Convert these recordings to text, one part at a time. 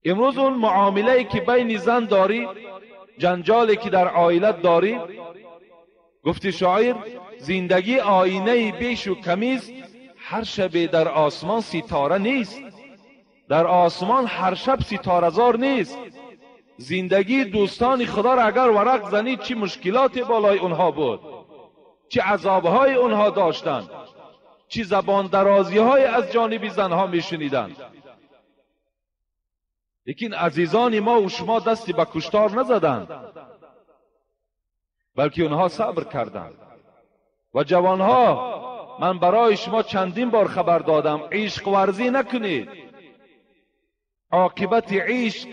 Имрӯз он муомилае ки байни зан дорӣ, ҷанҷоле ки дар оилат дорӣ, гуфти шоир зиндагӣ оинаи бешу камист, ҳар шабе дар осмон ситора нест. Дар осмон ҳар шаб ситоразор нест. Зиндагии дӯстони худоро агар варақ занӣ, чӣ мушкилоте болои онҳо буд, чӣ азобҳое онҳо доштанд, чӣ забондарозиҳое аз ҷониби занҳо мешуниданд. Лекин азизони мо ва шумо дасти ба куштор назаданд, балки онҳо сабр карданд. Ва ҷавонҳо, ман барои шумо чандин бор хабар додам, ишқварзӣ накунед. Оқибати ишқ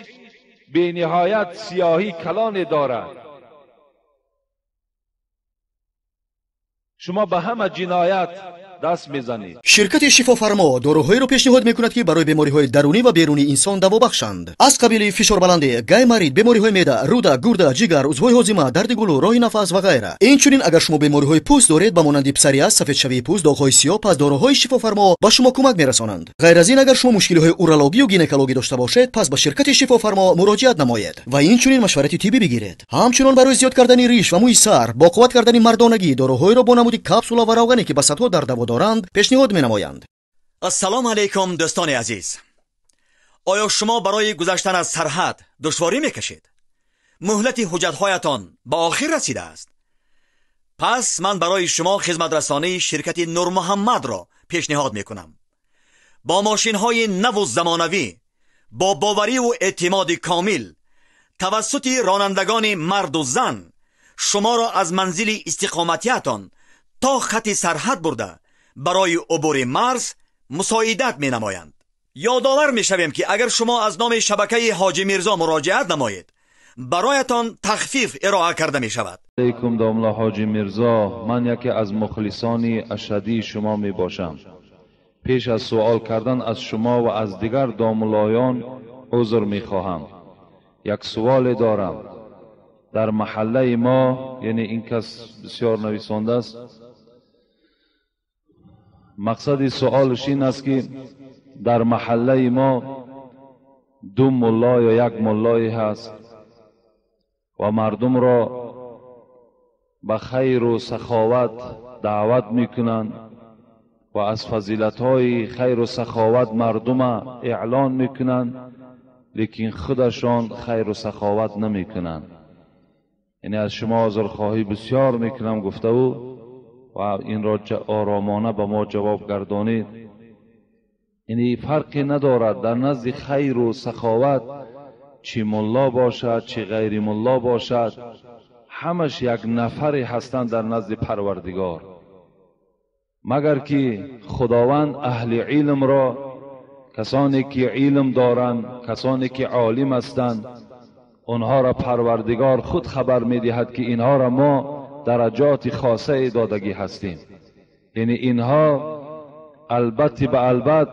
бениҳоят сиёҳӣ калоне дорад. Шумо ба ҳама ҷиноят даст мезанед. Ширкати Шифофармо доруҳоеро пешниҳод мекунад, ки барои бемориҳои дарунӣ ва берунии инсон даво бахшанд. Аз қабили фишорбаландӣ, гайморит, бемориҳои меъда, рӯда, гурда, ҷигар, узвҳои ҳозима, дарди гулӯ, роҳи нафас ва ғайра. Инчунин агар шумо бемориҳои пӯст доред, ба монанди псориаз, сафедшавии пӯст, доғҳои сиёҳ, пас доруҳои Шифофармо ба шумо кӯмак мерасонанд. Ғайр аз ин, агар шумо мушкилиҳои урологию гинекологӣ дошта бошед, пас ба ширкати Шифофармо муроҷиат намоед ва инчунин машварати тиббӣ бигиред. Ҳамчунон барои зиёд кардани риш ва мӯи сар, бо қувват кардани мардонагӣ, доруҳоеро бо намуди капсула ва равғане, ки ба садҳо дард даво доранд, пешниҳод менамоянд. Ассалому алайкум, дӯстони азиз. Оё шумо барои гузаштан аз сарҳад душворӣ мекашед? Муҳлати ҳуҷҷатҳоятон ба охир расидааст? Пас ман барои шумо хизматрасонии ширкати Нурмуҳаммадро пешниҳод мекунам. Бо мошинҳои наву замонавӣ, бо бовариву эътимоди комил, тавассути ронандагони марду зан шуморо аз манзили истиқоматиятон то хати сарҳад бурда барои убури марз мусоидат менамоянд. Ёдовар мешавем, ки агар шумо аз номи шабакаи Ҳоҷи Мирзо муроҷиат намоед, бароятон тахфиф ироа карда мешавад. Алайкум домла Ҳоҷи Мирзо, ман яке аз мухлисони ашадии шумо мебошам. Пеш аз суол кардан аз шумо ва аз дигар домлоён узр мехоҳам. Як суоле дорам. Дар маҳаллаи мо, яъне ин кас бисёр нависондааст, мақсади суолаш ин аст, ки дар маҳаллаи мо ду мулло ё як муллое ҳаст ва мардумро ба хайру саховат даъват мекунанд ва аз фазилатҳои хайру саховат мардума эълон мекунанд, лекин худашон хайру саховат намекунанд. Яъне аз шумо узрхоҳӣ бисёр мекунам, гуфта ӯ, ва инро оромона ба мо ҷавоб гардонид. Яъне фарқе надорад дар назди хайру саховат чӣ мулло бошад, чӣ ғайри мулло бошад, ҳамаш як нафаре ҳастанд дар назди Парвардигор. Магар ки Худованд аҳли илмро, касоне ки илм доранд, касоне ки олим ҳастанд, онҳоро Парвардигор худ хабар медиҳад, ки инҳоро мо дараҷоти хосае додагӣ ҳастем. Яъне инҳо албатта ба албат,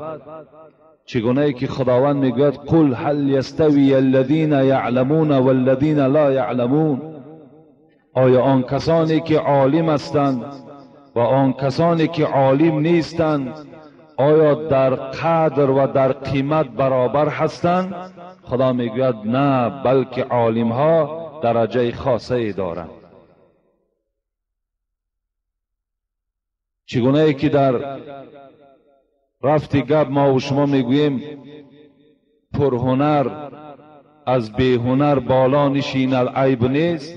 чигунае ки Худованд мегӯяд: қул ҳал ястави аллазина яъламуна валлазина ла яъламун. Оё он касоне ки олим ҳастанд ва он касоне ки олим нестанд, оё дар қадр ва дар қимат баробар ҳастанд? Худо мегӯяд на, балки олимҳо дараҷаи хосае доранд. Чигунае ки дар рафти гап мо ва шумо мегӯем, пурҳунар аз беҳунар боло нишинад айб нест.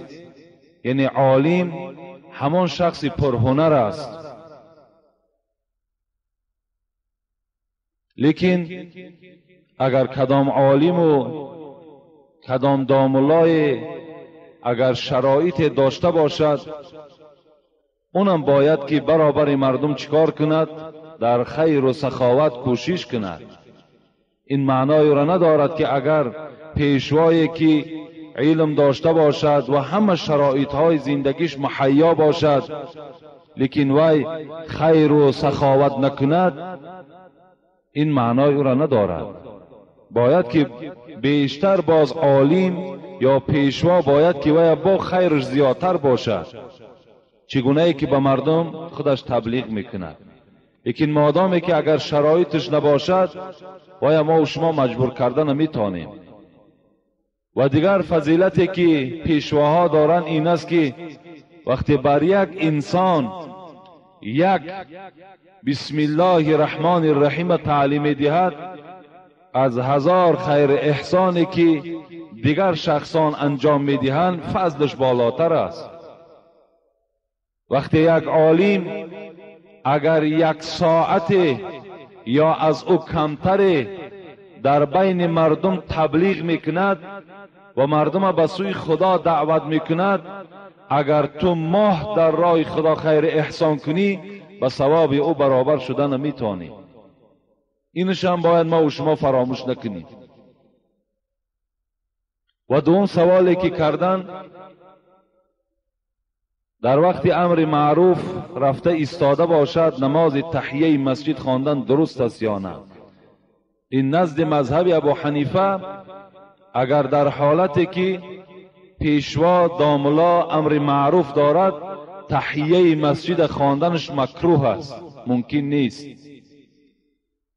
Яъне олим ҳамон шахси пурҳунар аст, лекин агар кадом олиму кадом домуллое агар шароите дошта бошад, унам бояд ки баробари мардум чикор кунад? Дар хайру саховат кӯшиш кунад. Ин маъноеро надорад, ки агар пешвое ки илм дошта бошад ва ҳама шароитҳои зиндагиш муҳайё бошад, лекин вай хайру саховат накунад, ин маънои ӯро надорад. Бояд ки бештар боз олим ё пешво бояд ки вай бо хайраш зиёдтар бошад, чигунае ки ба мардум худаш таблиғ мекунад. Лекин модоме ки агар шароиташ набошад, вая мо шумо маҷбур карда наметавонем. و دیگر فضیلتی که پیشواها دارند این است که وقتی بر یک انسان یک بسم الله الرحمن الرحیم تعلیم دهد، از 1000 خیر احسانی که دیگر شخصان انجام میدهند فضلش بالاتر است. وقتی یک عالم اگر یک ساعت یا از او کمتر در بین مردم تبلیغ میکند و مردم به سوی خدا دعوت میکند، اگر تو ماه در راه خدا خیر احسان کنی به ثواب او برابر شده نمیتوانی. اینش هم باید ما و شما فراموش نکنیم. و دوم سوالی که کردن، در وقت امر معروف رفته ایستاده باشد نماز تحیه مسجد خواندن درست است یا نه؟ این نزد مذهب ابو حنیفه اگر در حالتی که پیشوا داملا امر معروف دارد تحیه مسجد خواندنش مکروه است، ممکن نیست.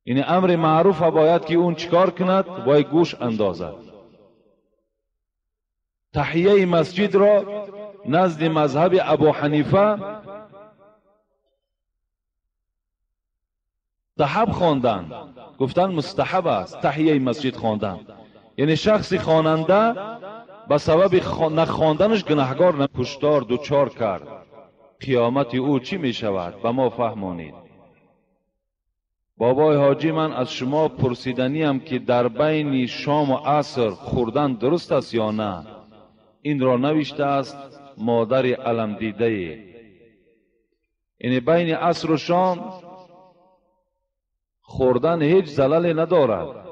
این امر معروف باید که اون چیکار کند؟ باید گوش اندازد. تحیه مسجد را نزد مذهب ابو حنیفه مستحب خواندن، گفتن مستحب است تحیه مسجد خواندن، یعنی شخص خواننده به سبب نخواندنش گناهگار کشتار دوچار کرد، قیامت او چی می شود؟ به ما فهمانید. بابای حاجی من از شما پرسیدنیم که در بین شام و عصر خوردن درست است یا نه؟ این را نوشته است مادر علم دیده. یعنی بین عصر و شام خوردن هیچ زللی ندارد.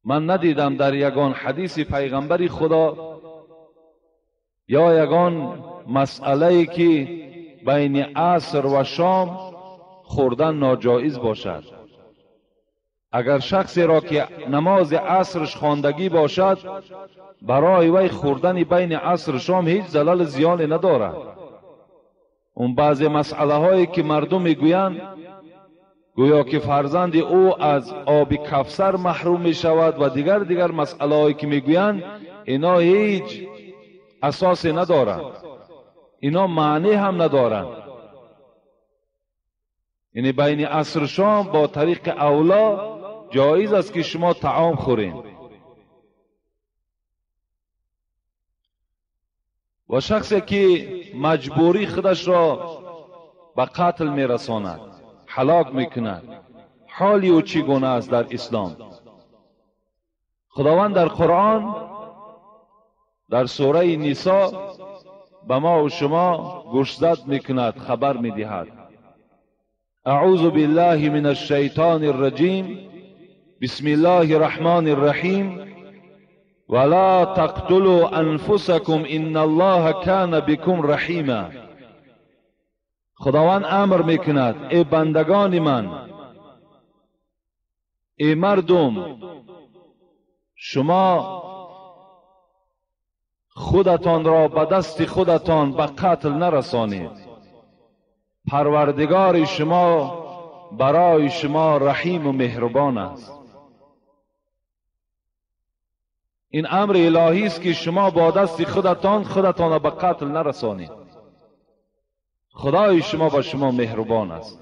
من ندیدم در یگان حدیث پیغمبر خدا یا یگان مسئله که بین عصر و شام خوردن ناجایز باشد. اگر شخصی را که نماز عصرش خواندگی باشد برای وی خوردن بین عصر و شام هیچ زلل زیانی ندارد. اون بعض مسئله هایی که مردم میگویند گویا که فرزند او از آب کفسر محروم می شود و دیگر مسئله هایی که میگویند، اینا هیچ اساسی ندارند، اینا معنی هم ندارند. یعنی بین عصر و شام با طریق اولا جایز است که شما طعام خورین. و شخصی که مجبوری خودش را به قتل میرساند، هلاک میکند، حالی او چگونه است در اسلام؟ خداوند در قرآن در سوره نساء به ما و شما گوشزد میکند، خبر میدهد. اعوذ بالله من الشیطان الرجیم، بسم الله الرحمن الرحیم، ولا تقتلوا انفسکم ان الله کان بكم رحیما. خداوند امر میکند ای بندگان من، ای مردم، شما خودتان را به دست خودتان به قتل نرسانید. پروردگار شما برای شما رحیم و مهربان است. این امر الهی است که شما با دست خودتان خودتان را به قتل نرسانید. خدای شما با شما مهربان است.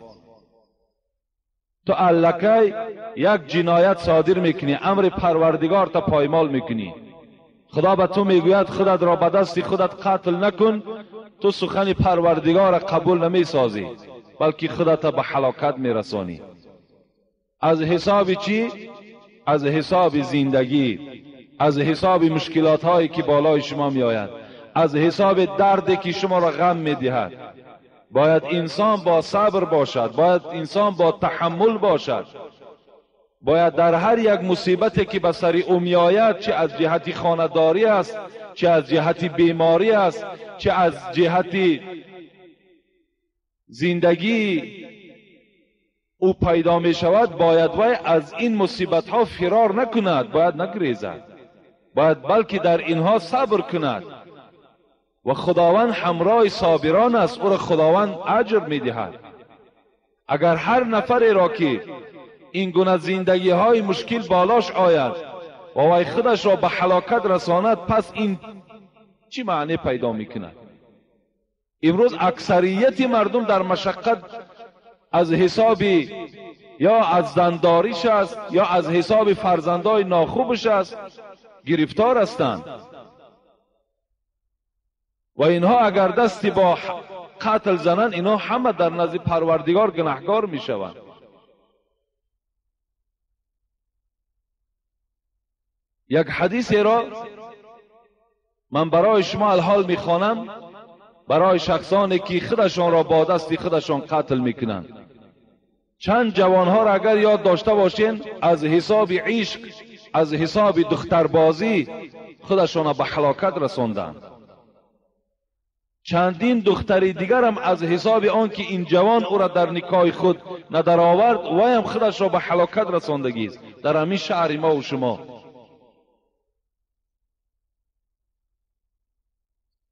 تو الکی یک جنایت صادر میکنی، امر پروردگار تا پایمال میکنی. خدا به تو میگوید خودت را به دست خودت قتل نکن، تو سخن پروردگار را قبول نمیسازی، بلکه خودت به هلاکت میرسانی. از حساب چی؟ از حساب زندگی، از حساب مشکلات هایی که بالای شما میآید، از حساب دردی که شما را غم میدهد. باید انسان با صبر باشد، باید انسان با تحمل باشد، باید در هر یک مصیبتی که به سر او میآید، چه از جهت خانه‌داری است، چه از جهت بیماری است، چه از جهت زندگی او پیدا می شود، باید وی از این مصیبت ها فرار نکند، باید نگریزد، باید بلکه در اینها صبر کند. و خداوند همراه صابران است، او را خداوند اجر می دهد. اگر هر نفری را که این گونه زندگی های مشکل بالاش آید، و وی خودش را به هلاکت رساند، پس این چی معنی پیدا میکند؟ امروز اکثریت مردم در مشقت از حساب یا از زنداریش است یا از حساب فرزندای ناخوبش است گرفتار هستند و اینها اگر دستی با قتل زنند، اینها همه در نزد پروردگار گناهکار میشوند. یک حدیث را من برای شما الحال میخوانم، برای شخصانی که خودشان را با دست خودشان قتل میکنند. چند جوانها را اگر یاد داشته باشین، از حساب عشق، از حساب دختربازی خودشان را به هلاکت رساندند. چندین دختری دیگر هم از حساب آن که این جوان او را در نکاح خود ندر آورد، وی هم خودش را به هلاکت رساندگی است در همین شهر ما و شما.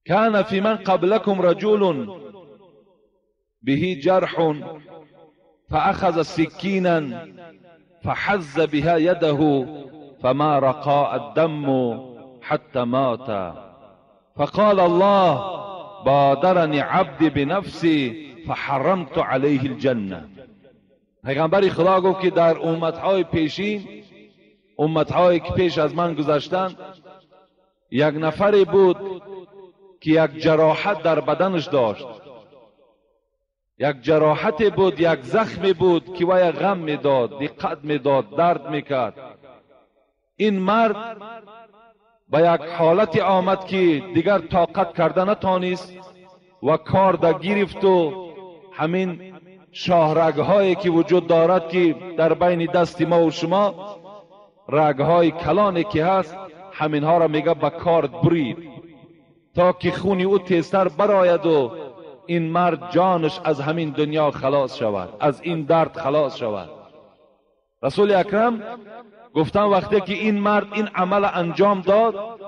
كان في من قبلكم رجل به جرح فأخذ سكينا فحز بها يده فما رقاء الدم حتى مات، فقال الله بادرني عبدي بنفسي فحرمت عليه الجنة. پیغمبر خدا گفت که در امتهای پیشین، امتهایی که پیش از من گذشتند، یک نفری بود که یک جراحت در بدنش داشت، یک جراحت بود، یک زخمی بود که وی غم میداد، دقت میداد، درد میکرد. این مرد به یک حالت آمد که دیگر طاقت کرده نتانست و کار در گرفت و همین شاهرگ‌هایی که وجود دارد که در بین دست ما و شما رگ‌های کلانی که هست، همینها را میگه به کارد برید تا که خونی او تیزتر براید و این مرد جانش از همین دنیا خلاص شود، از این درد خلاص شود. رسول اکرم گفتن وقتی که این مرد این عمل انجام داد،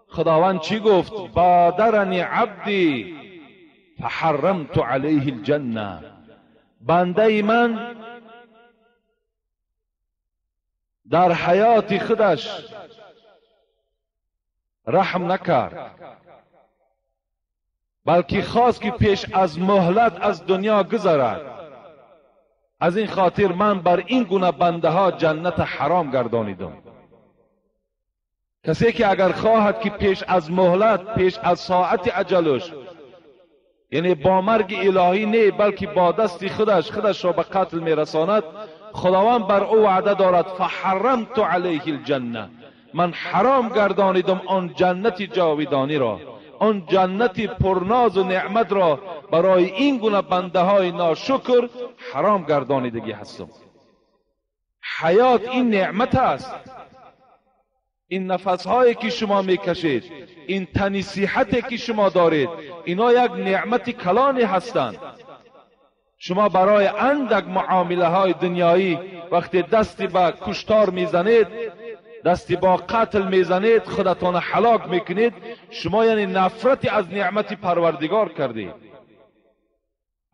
خداوند چی گفت؟ بادرنی عبدی فحرمت علیه الجنه. بنده من در حیات خودش رحم نکرد، بلکه خواست که پیش از مهلت از دنیا گذرد. از این خاطر من بر این گونه بنده ها جنت حرام گردانیدم. کسی که اگر خواهد که پیش از مهلت، پیش از ساعت اجلش، یعنی با مرگ الهی نه، بلکه با دست خودش خودش را به قتل میرساند، خداوند بر او وعده دارد فحرمت علیه الجنه، من حرام گردانیدم آن جنت جاودانی را، آن جنت پرناز و نعمت را برای این گونه بنده های ناشکر حرام گردانیدگی هستم. حیات این نعمت است، این نفس هایی که شما میکشید، این تنی صحتی که شما دارید، اینا یک نعمت کلانی هستند. شما برای اندک معامله های دنیایی وقتی دستی به کشتار میزنید، دستی با قتل میزنید، خودتان هلاک میکنید، شما یعنی نفرتی از نعمت پروردگار کردید.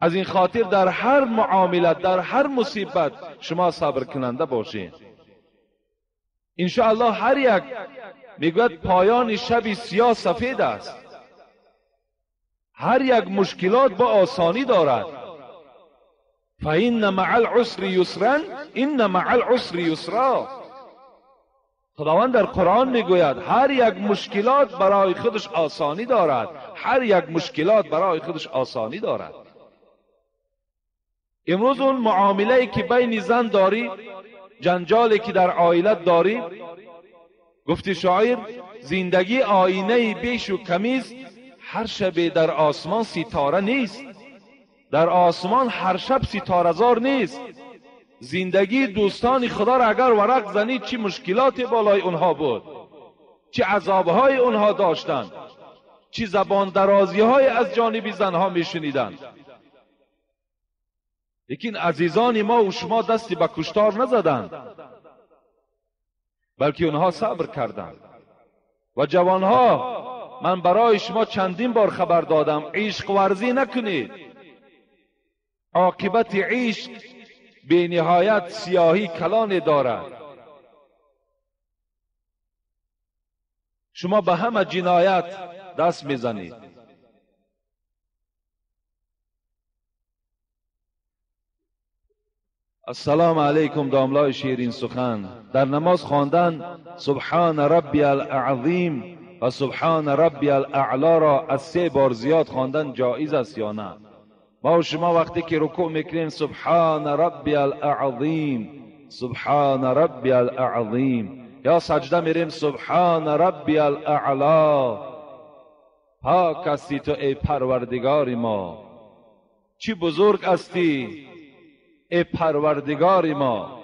از این خاطر در هر معامله، در هر مصیبت شما صبر کننده باشید. انشاءالله هر یک میگوید پایان شب سیاه سفید است. هر یک مشکلات با آسانی دارد. فإن مع العسر یسرا إن مع العسر یسرا. خداوند در قرآن میگوید هر یک مشکلات برای خودش آسانی دارد، هر یک مشکلات برای خودش آسانی دارد. امروز اون معامله‌ای که بین زن داری، جنجالی که در عائلت داری، گفتی شاعر زندگی آینه بیش و کمیست، هر شب در آسمان ستاره نیست، در آسمان هر شب ستاره زار نیست. زندگی دوستان خدا را اگر ورق زنی، چه مشکلات بالای اونها بود، چه عذابهای اونها داشتند، چه زبان درازی های از جانب زنها میشنیدند. لیکن عزیزان ما و شما دستی به کشتار نزدند، بلکه اونها صبر کردند. و جوانها، من برای شما چندین بار خبر دادم، عشق ورزی نکنید. عاقبت عشق به نهایت سیاهی کلان دارد. شما به همه جنایت دست میزنید. السلام علیکم داملای شیرین سخن. در نماز خواندن سبحان ربی العظیم و سبحان ربی الاعلی را از 3 بار زیاد خواندن جایز است یا نه؟ ما و شما وقتی که رکوع میکنیم سبحان ربی الاعظیم، سبحان ربی الاعظیم، یا سجده میریم سبحان ربی الاعلی. پاک هستی تو ای پروردگار ما، چی بزرگ هستی ای پروردگار ما.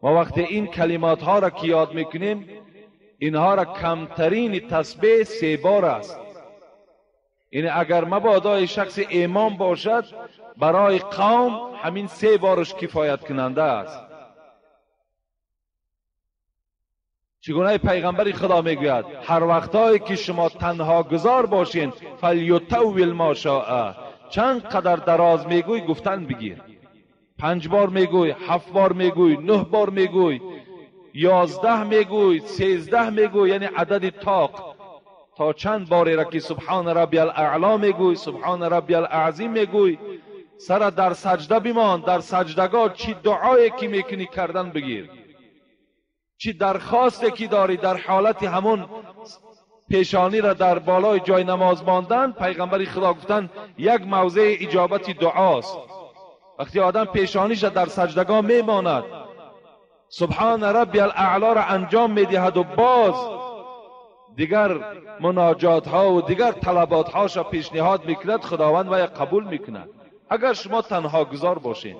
ما وقتی این کلمات ها را که یاد میکنیم، اینها را کمترین تسبیح 3 بار است. یعنی اگر مبادا شخص امام باشد، برای قوم همین 3 بارش کفایت کننده است. چگونه پیغمبر خدا میگوید هر وقتایی که شما تنها گذار باشین فلیطول ما شاء، چند قدر دراز میگوی گفتن بگیر. 5 بار میگوی، 7 بار میگوی، 9 بار میگوی، 11 میگوی، 13 میگوی، یعنی عدد طاق. تا چند باری را که سبحان ربی الاعلی میگوی، سبحان ربی الاعظیم میگوی، سر در سجده بمان. در سجدگاه چی دعایی که میکنی کردن بگیر، چی درخواستی که داری در حالت همون پیشانی را در بالای جای نماز ماندن. پیغمبر خدا گفتن یک موضع اجابت دعاست. وقتی آدم پیشانیش را در سجدگاه میماند، سبحان ربی الاعلی را انجام میدهد و باز دیگر مناجات ها و دیگر طلبات هاش را پیشنهاد میکند، خداوند وی قبول میکند. اگر شما تنها گذار باشین،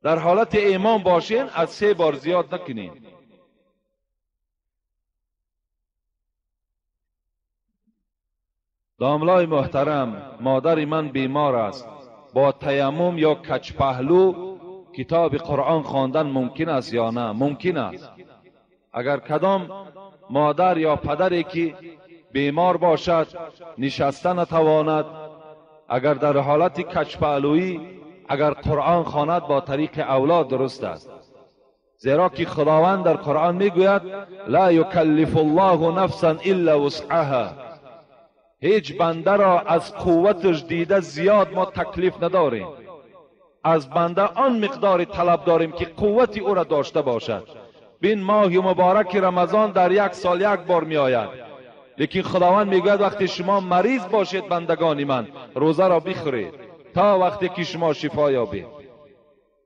در حالت ایمان باشین، از 3 بار زیاد نکنین. داملای محترم، مادر من بیمار است، با تیمم یا کچ پهلو کتاب قرآن خواندن ممکن است یا نه؟ ممکن است. اگر کدام مادر یا پدری که بیمار باشد، نشسته نتواند، اگر در حالت کچ پهلویی اگر قرآن خواند با طریق اولاد درست است، زیرا که خداوند در قرآن میگوید لا یکلف الله نفسا الا وسعها، هیچ بنده را از قوتش دیده زیاد ما تکلیف نداریم، از بنده آن مقدار طلب داریم که قوت او را داشته باشد. بین ماه مبارک رمضان در 1 سال 1 بار می آید، لیکن خداوند میگوید وقتی شما مریض باشید بندگان من روزه را بخورید تا وقتی که شما شفا یابید.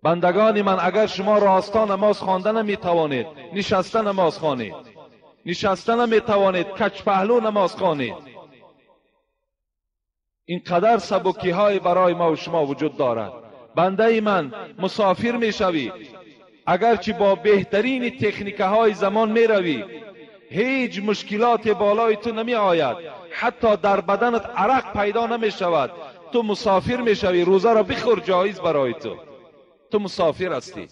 بندگان من اگر شما راستا نماز خواندن نمیتوانید، نشسته نماز خوانید، نشسته نمیتوانید، کچ پهلو نماز خوانید. اینقدر سبکی های برای ما و شما وجود دارد. بنده من مسافر میشوی، اگرچه با بهترین تکنیک های زمان میروی، هیچ مشکلات بالای تو نمی آید، حتی در بدنت عرق پیدا نمی شود. تو مسافر میشوی، روزه را بخور، جایز برای تو، تو مسافر هستی.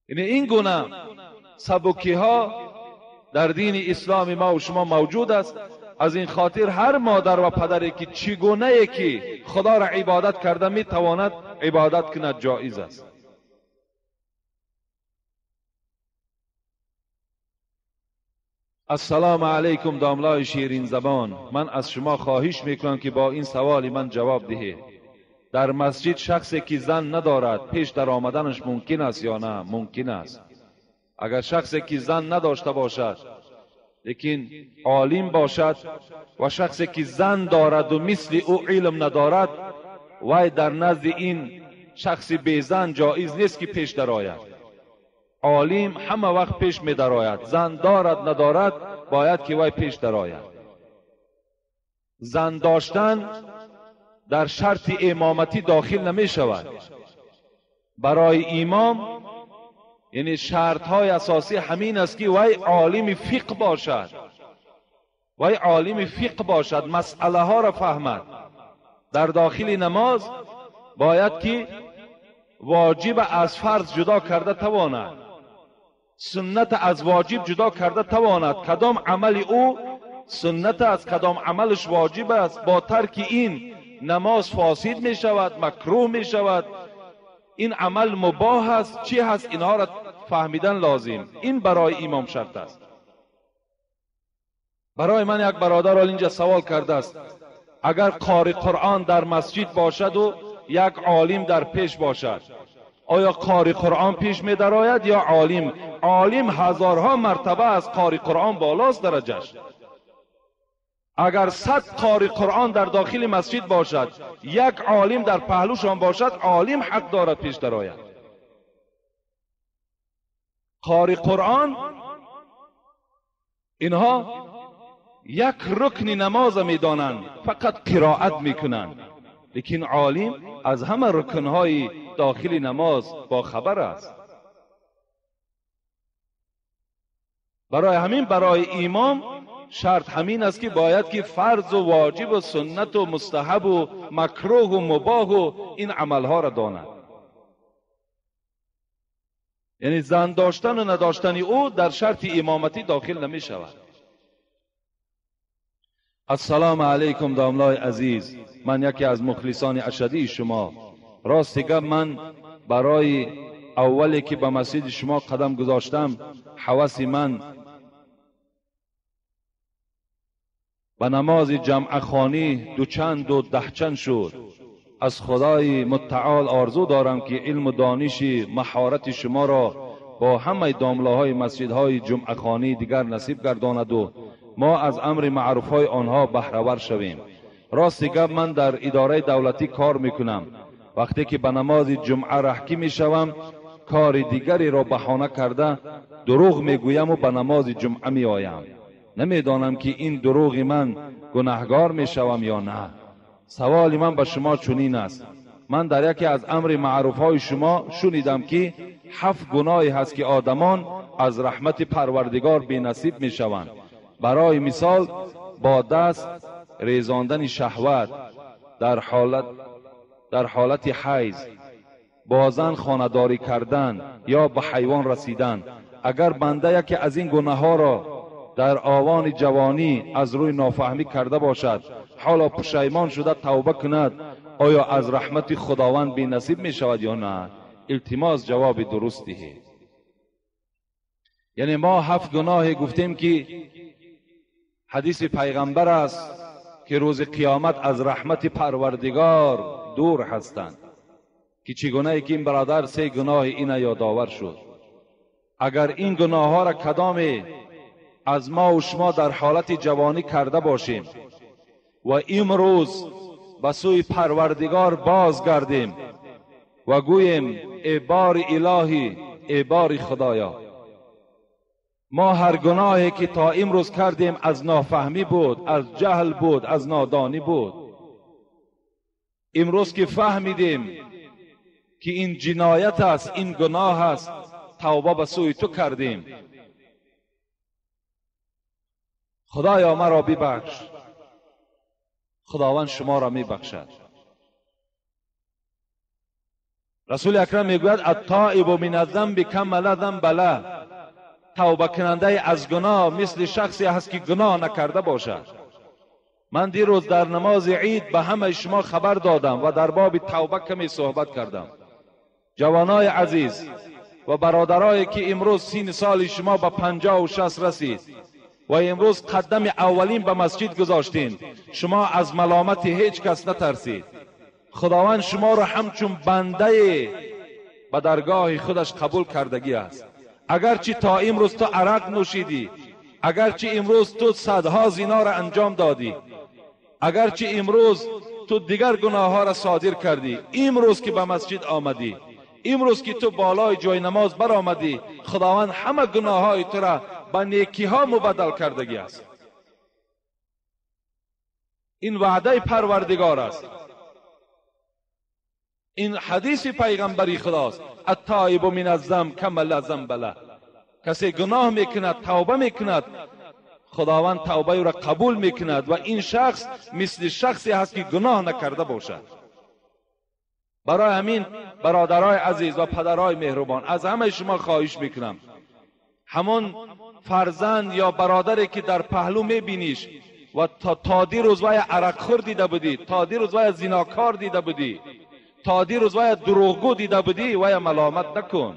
یعنی این گونه سبکی ها در دین اسلام ما و شما موجود است. از این خاطر هر مادر و پدری که چگونه که خدا را عبادت کرده میتواند عبادت کند، جایز است. السلام علیکم داملای شیرین زبان، من از شما خواهش میکنم که با این سوال من جواب دهید. در مسجد شخصی که زن ندارد پیش در آمدنش ممکن است یا نه؟ ممکن است. اگر شخصی که زن نداشته باشد لیکن عالم باشد و شخصی که زن دارد و مثل او علم ندارد، وی در نزد این شخص بی زن جایز نیست که پیش درآید. عالم همه وقت پیش می درآید، زن دارد ندارد باید که وی پیش درآید. زن داشتن در شرط امامتی داخل نمی شود. برای امام یعنی شرط های اساسی همین است که وی عالم فقه باشد، وی عالم فقه باشد، مسئله ها را فهمد. در داخل نماز باید که واجب از فرض جدا کرده تواند، سنت از واجب جدا کرده تواند. کدام عمل او سنت است، کدام عملش واجب است. با ترک این نماز فاسد می شود، مکروه می شود. این عمل مباح است، چی هست، اینها را فهمیدن لازم. این برای امام شرط است. برای من یک برادر اینجا سوال کرده است، اگر قاری قرآن در مسجد باشد و یک عالم در پیش باشد، آیا قاری قرآن پیش می درآید یا عالم؟ عالم هزارها مرتبه از قاری قرآن بالاست درجهش. اگر 100 قاری قرآن در داخل مسجد باشد، یک عالم در پهلوشان باشد، عالم حق دارد پیش درآید. قاری قرآن اینها یک رکن نماز میدانند، فقط قرائت میکنند، لیکن عالم از همه رکنهای داخل نماز با خبر است. برای همین برای امام شرط همین است که باید که فرض و واجب و سنت و مستحب و مکروه و مباح و این عملها را داند. یعنی زن داشتن و نداشتن او در شرط امامتی داخل نمی شود. السلام علیکم داملای عزیز، من یکی از مخلصان اشدی شما. راست گپ من برای اولی که به مسجد شما قدم گذاشتم، حواس من به نماز جمعه خوانی دوچند و ده چند شد. از خدای متعال آرزو دارم که علم و دانش مهارت شما را با همه داملاهای مسجدهای جمعه خوانی دیگر نصیب گرداند و ما از امر معروفهای آنها بهره ور شویم. راست گپ من در اداره دولتی کار میکنم. وقتی که به نماز جمعه رهکی میشوم، کار دیگری را بهانه کرده دروغ میگویم و به نماز جمعه میآیم. نمیدانم که این دروغ من گناهگار میشوم یا نه. سوال من به شما چنین است: من در یکی از امر معروفهای شما شنیدم که 7 گناهی هست که آدمان از رحمت پروردگار بی‌نصیب میشوند. برای مثال با دست ریزاندن شهوت در حالت حیض، با زن خانه‌داری کردن یا به حیوان رسیدن. اگر بنده یکی از این گناه‌ها را در آوان جوانی از روی نافهمی کرده باشد، حالا پشیمان شده توبه کند، آیا از رحمت خداوند بی نصیب می شود یا نه؟ التماس جواب درست دهید. یعنی ما 7 گناه گفتیم که حدیث پیغمبر است که روز قیامت از رحمت پروردگار دور هستند، که چگونه که این برادر 3 گناه این یادآور شد. اگر این گناه ها را کدام از ما و شما در حالت جوانی کرده باشیم و امروز به سوی پروردگار بازگردیم و گوییم ای بار الهی، ای بار خدایا، ما هر گناهی که تا امروز کردیم از نافهمی بود، از جهل بود، از نادانی بود. امروز که فهمیدیم که این جنایت است، این گناه است، توبه به سوی تو کردیم. خدایا مرا ببخش. خداوند شما را میبخشد. رسول اکرم میگوید التائب من الذنب کما لا ذنب له. توبه کننده از گناه مثل شخصی هست که گناه نکرده باشد. من دیروز در نماز عید به همه شما خبر دادم و در باب توبه کمی صحبت کردم. جوانای عزیز و برادرایی که امروز 30 سال شما به 50 و 60 رسید و امروز قدم اولین به مسجد گذاشتین، شما از ملامت هیچ کس نترسید. خداوند شما را همچون بنده به درگاه خودش قبول کردگی است. اگرچه تا امروز تو عرق نوشیدی، اگرچه امروز تو صدها زنا را انجام دادی، اگرچه امروز تو دیگر گناه ها را صادر کردی، امروز که به مسجد آمدی، امروز که تو بالای جای نماز برآمدی، خداوند همه گناه های تو را به نیکی ها مبدل کردگی است. این وعده پروردگار است، این حدیث پیغمبری خداست. التائب من الذنب کما لا ذنب له. کسی گناه میکند، توبه میکند، خداوند توبه او را قبول میکند و این شخص مثل شخصی هست که گناه نکرده باشد. برای همین برادرای عزیز و پدرای مهربان، از همه شما خواهش میکنم، همون فرزند یا برادری که در پهلو میبینیش و تا دیروز وای عرق خور دیده بودی، تا دیروز وای زناکار دیده بودی، تا دیروز وای دروغگو دیده بودی، وای ملامت نکن.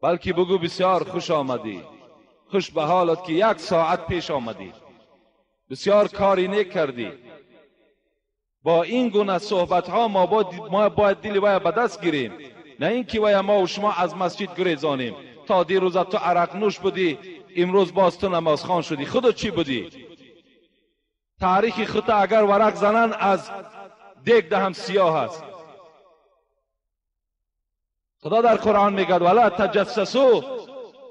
بلکه بگو بسیار خوش آمدی، خوش به حالت که یک ساعت پیش آمدی، بسیار کاری نیک کردی. با این گونه صحبت ها ما باید دل وی به دست گیریم، نه اینکه وی ما و شما از مسجد گریزانیم. تا دیروز تو عرق نوش بودی، امروز باز تو نمازخوان شدی، خودت چی بودی؟ تاریخ خود اگر ورق زنن از دیگ دهم سیاه است. خدا در قرآن میگه ولا تجسسو،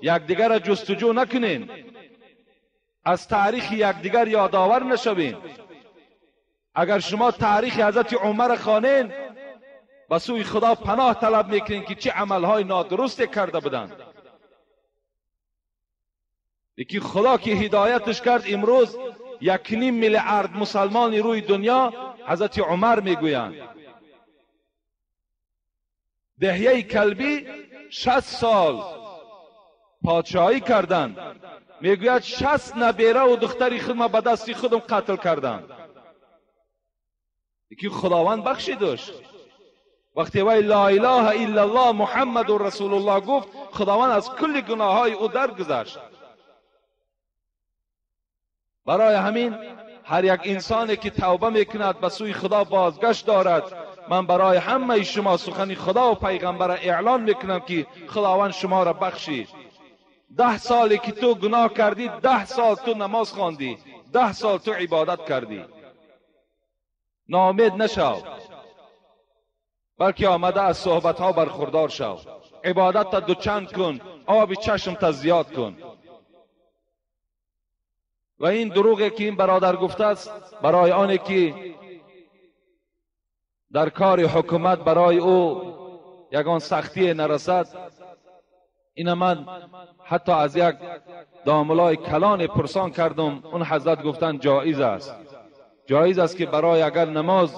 یکدیگر را جستجو نکنین، از تاریخ یکدیگر یادآور نشوین. اگر شما تاریخ حضرت عمر خوانین، به سوی خدا پناه طلب میکنین که چه عملهای نادرست کرده بودند. یکی خدا که هدایتش کرد، امروز 1.5 میلیارد مسلمان روی دنیا حضرت عمر میگویند. دهیه کلبی 60 سال پادشاهی کردند، میگوید 60 نبیره و دختری خودم به دستی خودم قتل کردم. یکی خداوند بخشیدش. وقتی وی لا اله الا الله محمد رسول الله گفت، خداوند از کل گناههای او درگذشت. برای همین هر یک انسانی که توبه میکند به سوی خدا بازگشت دارد. من برای همه شما سخن خدا و پیغمبر اعلان میکنم که خداوند شما را بخشید. 10 سالی که تو گناه کردی، 10 سال تو نماز خواندی، 10 سال تو عبادت کردی. ناامید نشو، بلکه آمده از صحبت ها برخوردار شو. عبادت تا دوچند کن، آب چشم تا زیاد کن. و این دروغی که این برادر گفته است، برای آنه که در کار حکومت برای او یگان سختی نرسد. این من حتی از یک داملای کلان پرسان کردم، اون حضرت گفتن جایز است. جایز است که برای اگر نماز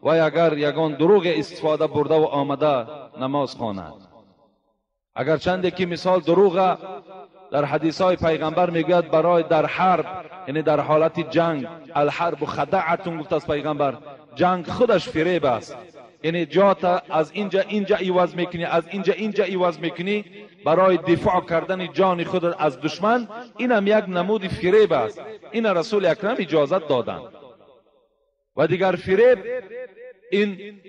و اگر یگان دروغ استفاده برده و آمده نماز خواند. اگر چنده که مثال دروغ در حدیث های پیغمبر میگوید برای در حرب، یعنی در حالت جنگ، الحرب خدعتون گفت از پیغمبر، جنگ خودش فریب است. یعنی جات از اینجا اینجا عوض میکنی، از اینجا اینجا عوض میکنی برای دفاع کردن جان خود از دشمن، اینم یک نمود فریب است. این رسول اکرم اجازت دادند. و دیگر فریب، این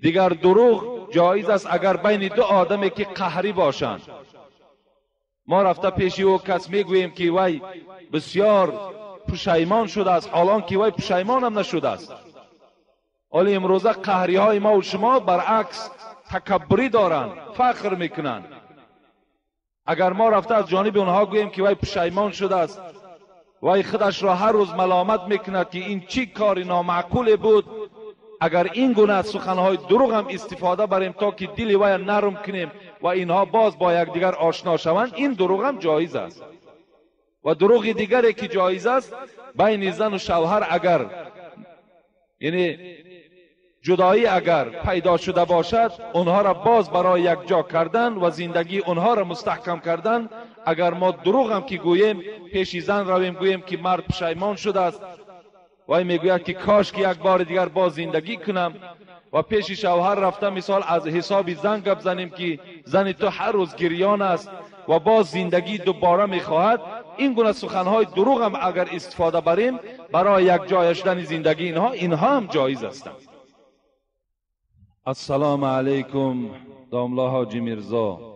دیگر دروغ جایز است اگر بین دو آدمی که قهری باشند. ما رفته پیش او کس میگوییم که وی بسیار پشیمان شده است، حالان که وی پشیمان هم نشده است. ولی امروزه قهری های ما و شما برعکس تکبری دارند، فخر میکنند. اگر ما رفته از جانب اونها گوییم که وی پشیمان شده است، وی خودش را هر روز ملامت میکند که این چی کار نامعقول بود، اگر این گونه از سخنهای دروغ هم استفاده بریم تا که دل وی نرم کنیم و اینها باز با یکدیگر آشنا شوند، این دروغ هم جایز است. و دروغ دیگری که جایز است بین زن و شوهر، اگر یعنی جدایی اگر پیدا شده باشد، اونها را باز برای یک جا کردن و زندگی اونها را مستحکم کردن، اگر ما دروغ هم که گوییم، پیش زن رویم گوییم که مرد پشیمان شده است، وی میگوید که کاش که یک بار دیگر باز زندگی کنم، و پیش شوهر رفته مثال از حساب زن گپ زنیم که زن تو هر روز گریان است و باز زندگی دوباره میخواهد، این گونه سخنهای دروغ هم اگر استفاده بریم برای یک جای شدن زندگی اینها هم جایز هستند. السلام علیکم داملا حاجی میرزا.